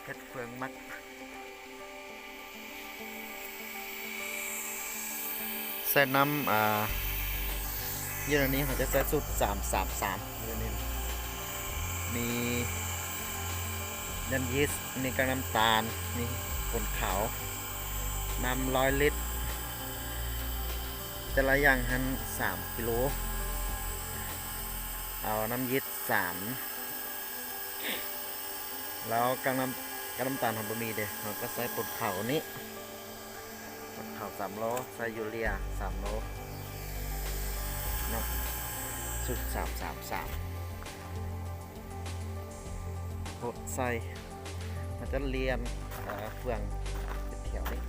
ເຮັດເຟືອງໝັກ ໃສ່ນ້ຳ ອ່າ ຢູ່ໃນນີ້ເຮົາຈະໃສ່ສູດສາມສາມສາມ ຢູ່ໃນນີ້ ມີນ້ຳຢີສ ມີກາກນ້ຳຕານ ມີຝຸ່ນຂາວ ນ້ຳຮ້ອຍລິດ ແຕ່ລະຢ່າງຫັ້ນສາມກິໂລ ເອົານ້ຳຢີສສາມ ແລ້ວກາກນ້ຳ ກາກນ້ຳຕານເຮົາບໍ່ມີເດ້ ເຮົາກໍໃສ່ປົ່ນເຂົ້ານີ້ ປົ່ນເຂົ້າສາມໂລ ໃສ່ຢູເຣຍສາມໂລເນາະ ສູດສາມສາມສາມ ຫົດໃສ່ ເຮົາຈະລຽນ ເອີ ເຟືອງເປັນແຖວນີ້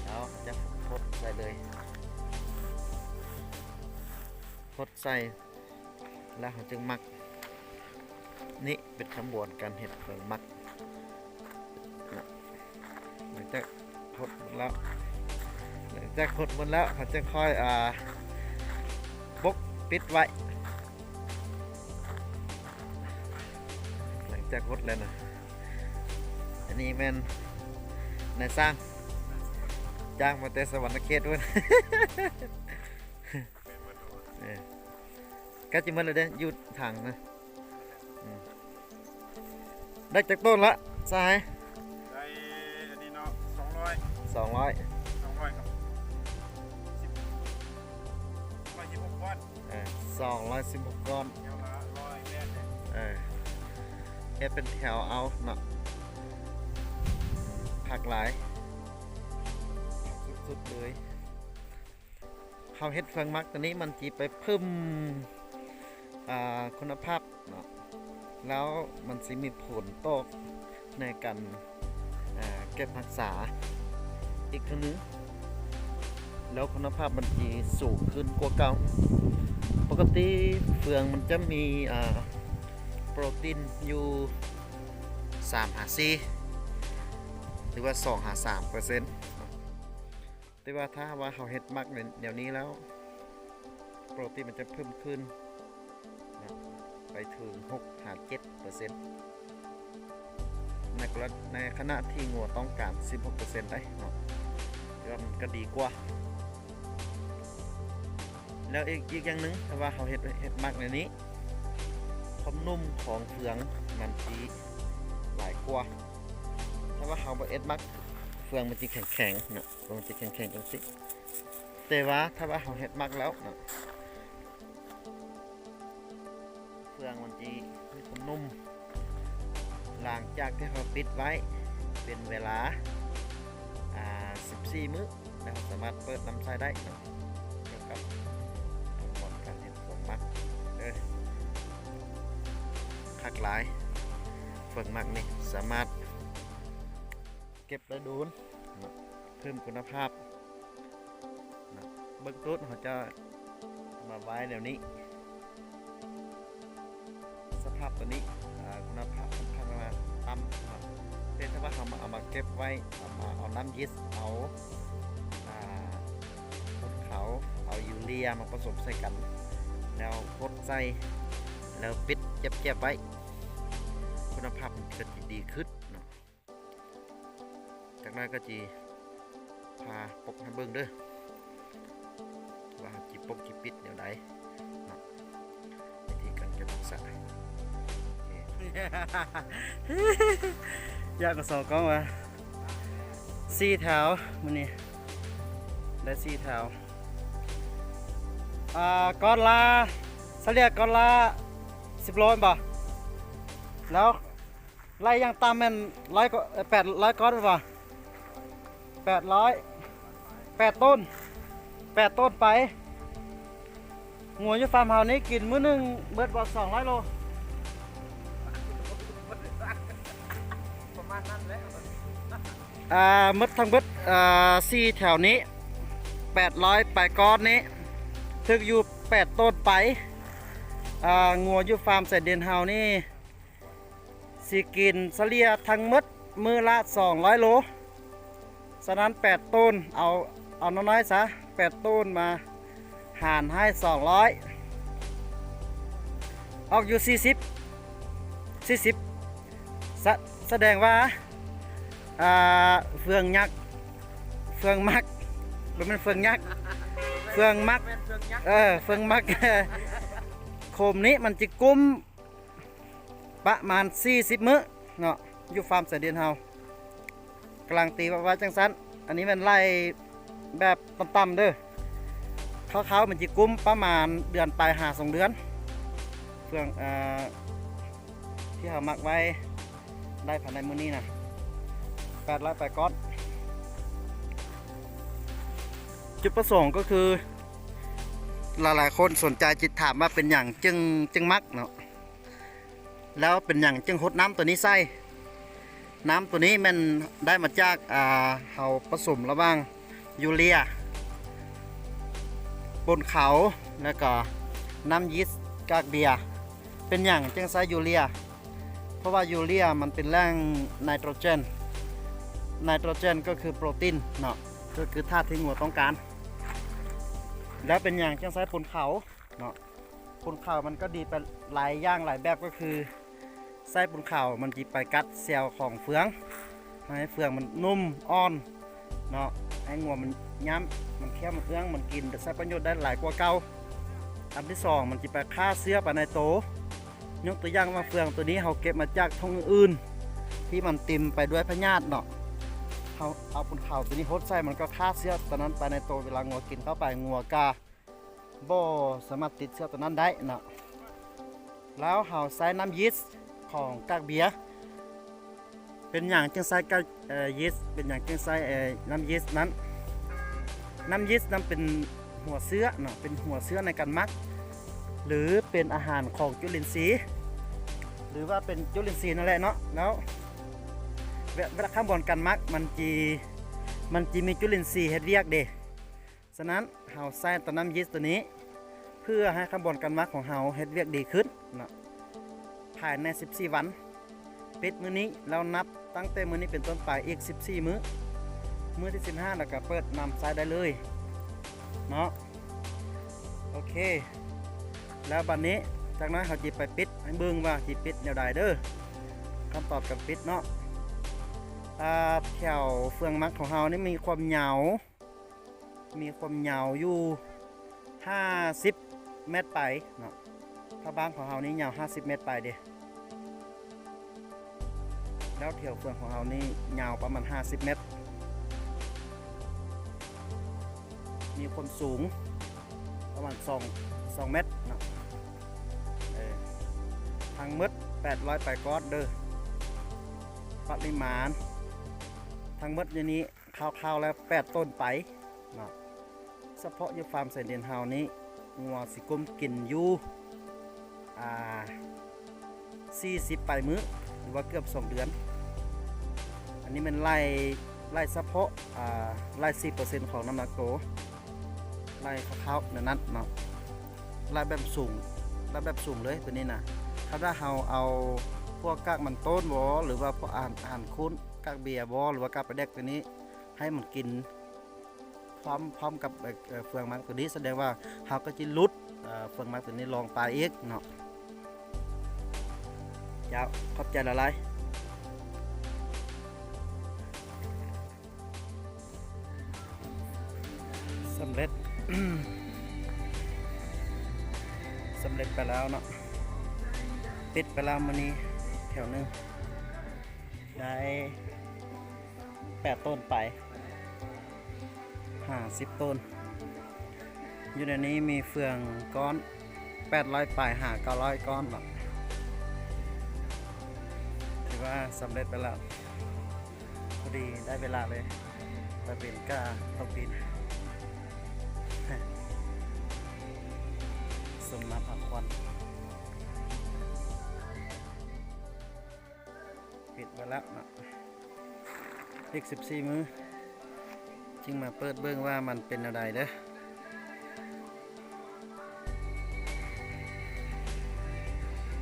ແລ້ວຈະຫົດໃສ່ເລີຍ ຫົດໃສ່ ແລ້ວເຮົາຈຶ່ງໝັກ ນີ້ເປັນຂະບວນການເຮັດເຟືອງໝັກ ນະ ຫຼັງຈາກຫົດໝົດແລ້ວ ຫຼັງຈາກຫົດໝົດແລ້ວ ເຮົາຈະຄ່ອຍ ອ່າ ປົກປິດໄວ້ ຫຼັງຈາກຫົດແລ້ວນະ ອັນນີ້ແມ່ນນາຍຊ່າງ ຈ້າງມາແຕ່ສະຫວັນນະເຂດພຸ້ນ. ເອີ ໃກ້ຈະໝົດແລ້ວເດ້ ຢູ່ຖັງນະ ອືມ ໄດ້ຈັກຕົ້ນລະ ສະຫາຍ? ໄດ້ອັນນີ້ເນາະ ສອງຮ້ອຍ ສອງຮ້ອຍ ສອງຮ້ອຍກັບສິບ ຮ້ອຍສິບຫົກກ້ອນ ເອີ ສອງຮ້ອຍສິບຫົກກ້ອນ ແຖວລະຮ້ອຍແປດເດ້ ເອີ ເຮັດເປັນແຖວເອົາເນາະ ຄັກຫຼາຍ ສຸດໆເລີຍ. ເຮົາເຮັດເຟືອງໝັກຕົວນີ້ ມັນຊິໄປເພີ່ມ ອ່າ ຄຸນນະພາບເນາະ ແລ້ວມັນຊິມີຜົນຕໍ່ໃນການ ອ່າ ເກັບຮັກສາອີກເທື່ອໜຶ່ງ ແລ້ວຄຸນນະພາບມັນຊິສູງຂຶ້ນກວ່າເກົ່າ. ປົກກະຕິເຟືອງມັນຈະມີ ອ່າ ໂປຣຕີນຢູ່ສາມຫາສີ່ ຫຼືວ່າສອງຫາສາມເປີເຊັນ. ແຕ່ວ່າຖ້າຫາກວ່າເຮົາເຮັດໝັກແນວນີ້ແລ້ວ ໂປຣຕີນມັນຈະເພີ່ມຂຶ້ນນະ ໄປເຖິງຫົກຫາເຈັດເປີເຊັນ ໃນກໍລະ ໃນຂະນະທີ່ງົວຕ້ອງການສິບຫົກເປີເຊັນໄດ໋ເນາະ ຖືວ່າມັນກໍດີກວ່າ. ແລ້ວອີກ ອີກຢ່າງໜຶ່ງ ຖ້າວ່າເຮົາເຮັດ ເຮັດໝັກແນວນີ້ ຄວາມນຸ້ມຂອງເຟືອງມັນຊິຫຼາຍກວ່າ. ຖ້າວ່າເຮົາບໍ່ເຮັດໝັກ ເຟືອງມັນຊິແຂງໆເນາະ ເຟືອງມັນຊິແຂງໆ ຈັ່ງຊີ້. ແຕ່ວ່າຖ້າວ່າເຮົາເຮັດໝັກແລ້ວເນາະ ເຟືອງມັນຊິມີຄວາມນຸ້ມ ຫຼັງຈາກທີ່ເຮົາປິດໄວ້ເປັນເວລາ ອ່າ ສິບສີ່ມື້ ແລ້ວເຮົາສາມາດເປີດນຳໃຊ້ໄດ້ເນາະ. ກ່ຽວກັບຂັ້ນຕອນການເຮັດເຟືອງໝັກເດີ ຄັກຫຼາຍ ເຟືອງໝັກນີ້ສາມາດເກັບໄດ້ດົນເນາະ ເພີ່ມຄຸນນະພາບເນາະ. ເບື້ອງຕົ້ນເຮົາຈະມາໄວ້ແນວນີ້ ສະພາບຕົວນີ້ ອ່າ ຄຸນນະພາບຂ້ອນຂ້າງວ່າຕ່ຳເນາະ ແຕ່ຖ້າວ່າເຮົາມາ ເອົາມາເກັບໄວ້ ເອົາມາ ເອົານ້ຳຢີສ ເອົາ ອ່າ ຝຸ່ນຂາວ ເອົາຢູເຣຍມາປະສົມໃສ່ກັນ ແລ້ວຫົດໃສ່ ແລ້ວປິດແຈບໆໄວ້ ຄຸນນະພາບມັນກໍຊິດີຂຶ້ນເນາະ. ຈັກໜ້ອຍກໍຊິພາປົກໃຫ້ເບິ່ງເດີ ວ່າເຮົາຊິປົກຊິປິດແນວໃດເນາະ ວິທີການເກັບຮັກສາ. ໂອເຄ ຢາກກໍສອງກ້ອງວ່າ ສີ່ແຖວ ມື້ນີ້ໄດ້ສີ່ແຖວ ອ່າ ກ້ອນລະ ສະເລ່ຍກ້ອນລະສິບໂລແມ່ນບໍ່? ແລ້ວ ໄລ່ຢ່າງຕ່ຳແມ່ນຮ້ອຍກວ່າ ເອີ ແປດຮ້ອຍກ້ອນແມ່ນບໍ່? ແປດຮ້ອຍ ແປດໂຕນ ແປດໂຕນໄປ. ງົວຢູ່ຟາມເຮົານີ້ກິນມື້ໜຶ່ງເບິດບໍ່ ສອງຮ້ອຍໂລ? ປະມານນັ້ນແຫຼະ. ອ່າ ໝົດທັງເບິດ ອ່າ ສີ່ແຖວນີ້ ແປດຮ້ອຍປາຍກ້ອນນີ້ ຖືກຢູ່ແປດໂຕນໄປ. ອ່າ ງົວຢູ່ຟາມຊາຍແດນເຮົານີ້ ຊິກິນສະເລ່ຍທັງໝົດມື້ລະສອງຮ້ອຍໂລ. ສະນັ້ນແປດໂຕນ ເອົາ ເອົານ້ອຍໆຊະ ແປດໂຕນມາຫານໃຫ້ສອງຮ້ອຍ ອອກຢູ່ສີ່ສິບ ສີ່ສິບ ສະ ສະແດງວ່າ ອ່າ ເຟືອງຍັກ ເຟືອງມັກ ບໍ່ແມ່ນເຟືອງຍັກ ເຟືອງມັກ ເອີ ເຟືອງມັກ ໂຄມນີ້ມັນຈະກຸ້ມປະມານສີ່ສິບມື້ເນາະ ຢູ່ຟາມຊາຍແດນເຮົາ ກາລັນຕີໄວ້ວ່າຈັ່ງຊັ້ນ. ອັນນີ້ແມ່ນໄລ່ແບບຕ່ຳໆເດີ ຄ່າວໆມັນຈະກຸ້ມປະມານເດືອນປາຍຫາສອງເດືອນ ເຟືອງ ເອີ ທີ່ເຮົາມັກໄວ້ ໄດ້ພາຍໃນມື້ນີ້ນະ ແປດຮ້ອຍປາຍກ້ອນ. ຈຸດປະສົງກໍຄື ຫຼາຍໆຄົນສົນໃຈຈິດຖາມວ່າເປັນຫຍັງຈຶ່ງ ຈຶ່ງມັກເນາະ ແລ້ວເປັນຫຍັງຈຶ່ງຫົດນ້ຳໂຕນີ້ໃສ່? ນ້ຳໂຕນີ້ແມ່ນໄດ້ມາຈາກ ອ່າ ເຮົາປະສົມລະຫວ່າງຢູເຣຍ ປົນເຂົາ ແລ້ວກໍນ້ຳຢີສກາກເບຍ. ເປັນຫຍັງຈຶ່ງໃຊ້ຢູເຣຍ? ເພາະວ່າຢູເຣຍມັນເປັນແຫຼ່ງໄນໂຕຣເຈນ ໄນໂຕຣເຈນກໍຄືໂປຣຕີນເນາະ ກໍຄືທາດທີ່ງົວຕ້ອງການ. ແລ້ວເປັນຫຍັງຈຶ່ງໃຊ້ປົນເຂົາເນາະ? ປຸນເຂົ້າມັນກໍດີໄປຫຼາຍຢ່າງຫຼາຍແບບ ກໍຄືໃຊ້ປຸນເຂົ້າມັນຊິໄປກັດເຊວຂອງເຟືອງ ໃຫ້ເຟືອງມັນນຸ້ມອ່ອນເນາະ ໃຫ້ງົວມັນຫຍ້ຳ ມັນຄ້ຽວ ມັນເອື້ອງ ມັນກິນ ໃຊ້ປະໂຫຍດໄດ້ຫຼາຍກວ່າເກົ່າ. ອັນທີສອງ ມັນຊິໄປຂ້າເຊື້ອໄປໃນໂຕ ຍົກຕົວຢ່າງວ່າເຟືອງໂຕນີ້ເຮົາເກັບມາຈາກທົ່ງອື່ນທີ່ມັນເຕັມໄປດ້ວຍພະຍາດເນາະ ເຮົາເອົາປຸນເຂົ້າໂຕນີ້ຫົດໃສ່ ມັນກໍຂ້າເຊື້ອໂຕນັ້ນໄປໃນໂຕ ເວລາງົວກິນເຂົ້າໄປ ງົວກະ ບໍ່ສາມາດຕິດເຊື້ອໂຕນັ້ນໄດ້ເນາະ. ແລ້ວເຮົາໃຊ້ນ້ຳຢີສຂອງກາກເບຍ. ເປັນຫຍັງຈຶ່ງໃຊ້ກາກ ເອີ ຢີສ? ເປັນຫຍັງຈຶ່ງໃຊ້ ເອີ ນ້ຳຢີສນັ້ນ? ນ້ຳຢີສນັ້ນເປັນຫົວເຊື້ອເນາະ ເປັນຫົວເຊື້ອໃນການໝັກ ຫຼື ເປັນອາຫານຂອງຈຸລິນຊີ ຫຼືວ່າເປັນຈຸລິນຊີນັ້ນແຫຼະເນາະ. ແລ້ວເວ ເວລາຂະບວນການໝັກ ມັນຈິ ມັນຈິມີຈຸລິນຊີເຮັດວຽກເດ. ສະນັ້ນ ເຮົາໃຊ້ຕານ້ຳຢີສໂຕນີ້ ເພື່ອໃຫ້ຂະບວນການໝັກຂອງເຮົາເຮັດວຽກດີຂຶ້ນເນາະ ພາຍໃນສິບສີ່ວັນ ປິດມື້ນີ້ ແລ້ວນັບຕັ້ງແຕ່ມື້ນີ້ເປັນຕົ້ນໄປອີກສິບສີ່ມື້ ມື້ທີສິບຫ້າ ແລ້ວກໍເປີດນຳໃຊ້ໄດ້ເລີຍເນາະ. ໂອເຄ ແລ້ວບັດນີ້ ຈັກໜ້ອຍເຮົາຊິໄປປິດໃຫ້ເບິ່ງວ່າຊິປິດແນວໃດເດີ ຂັ້ນຕອນການປິດເນາະ. ອາ ແຖວເຟືອງໝັກຂອງເຮົານີ້ມີຄວາມຍາວ ມີຄວາມຍາວຢູ່ຫ້າສິບແມັດປາຍເນາະ ຜ້າບ້ານຂອງເຮົານີ້ຍາວຫ້າສິບແມັດປາຍເດ ແລ້ວແຖວເຟືອງຂອງເຮົານີ້ຍາວປະມານຫ້າສິບແມັດ ມີຄວາມສູງປະມານສອງ ສອງແມັດເນາະ. ເອີ ທັງໝົດແປດຮ້ອຍປາຍກ້ອນເດີ ປະລິມານທັງໝົດຢູ່ນີ້ ຄ່າວໆແລ້ວແປດໂຕນໄປເນາະ. ສະເພາະຢູ່ຟາມຊາຍແດນເຮົານີ້ ງົວຊິກຸ້ມກິນຢູ່ ອ່າ ສີ່ສິບປາຍມື້ ຫຼືວ່າເກືອບສອງເດືອນ. ອັນນີ້ແມ່ນໄລ່ ໄລ່ສະເພາະ ອ່າ ໄລ່ສີ່ເປີເຊັນຂອງນ້ຳໜັກໂຕ ໄລ່ຄ່າວໆແນວນັ້ນເນາະ ໄລ່ແບບສູງ ໄລ່ແບບສູງເລີຍໂຕນີ້ນະ. ຖ້າວ່າເຮົາເອົາພວກກາກມັນຕົ້ນບໍ ຫຼືວ່າພວກອາຫານ ອາຫານຄູນ ກາກເບຍບໍ ຫຼືວ່າກາກປາແດກໂຕນີ້ ໃຫ້ມັນກິນພ້ອມ ພ້ອມກັບ ເອີ ເຟືອງໝັກໂຕນີ້ ສະແດງວ່າເຮົາກໍຊິຫຼຸດ ເອີ ເຟືອງໝັກໂຕນີ້ລອງໄປອີກເນາະ. ເຈົ້າ ຂອບໃຈຫຼາຍໆ. ສຳເລັດ ສຳເລັດໄປແລ້ວເນາະ ປິດໄປແລ້ວມື້ນີ້ແຖວໜຶ່ງ ໄດ້ແປດໂຕນໄປ ຫ້າສິບໂຕນ. ຢູ່ໃນນີ້ມີເຟືອງກ້ອນ ແປດຮ້ອຍປາຍຫາເກົ້າຮ້ອຍກ້ອນເນາະ ຖືວ່າສຳເລັດໄປແລ້ວ. ພໍດີໄດ້ເວລາເລີຍ ຕາເວັນກະຕົກດິນ ສົມໜ້າພາຂວັນ. ປິດໄວ້ແລ້ວເນາະ ອີກສິບສີ່ມື້ຈຶ່ງມາເປີດເບິ່ງວ່າມັນເປັນແນວໃດເດີ.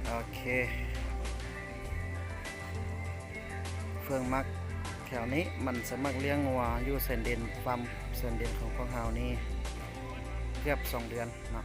ໂອເຄ ເຟືອງໝັກແຖວນີ້ມັນສາມາດລ້ຽງງົວຢູ່ຊາຍແດນ ຟາມຊາຍແດນຂອງພວກເຮົານີ້ເກືອບສອງເດືອນເນາະ.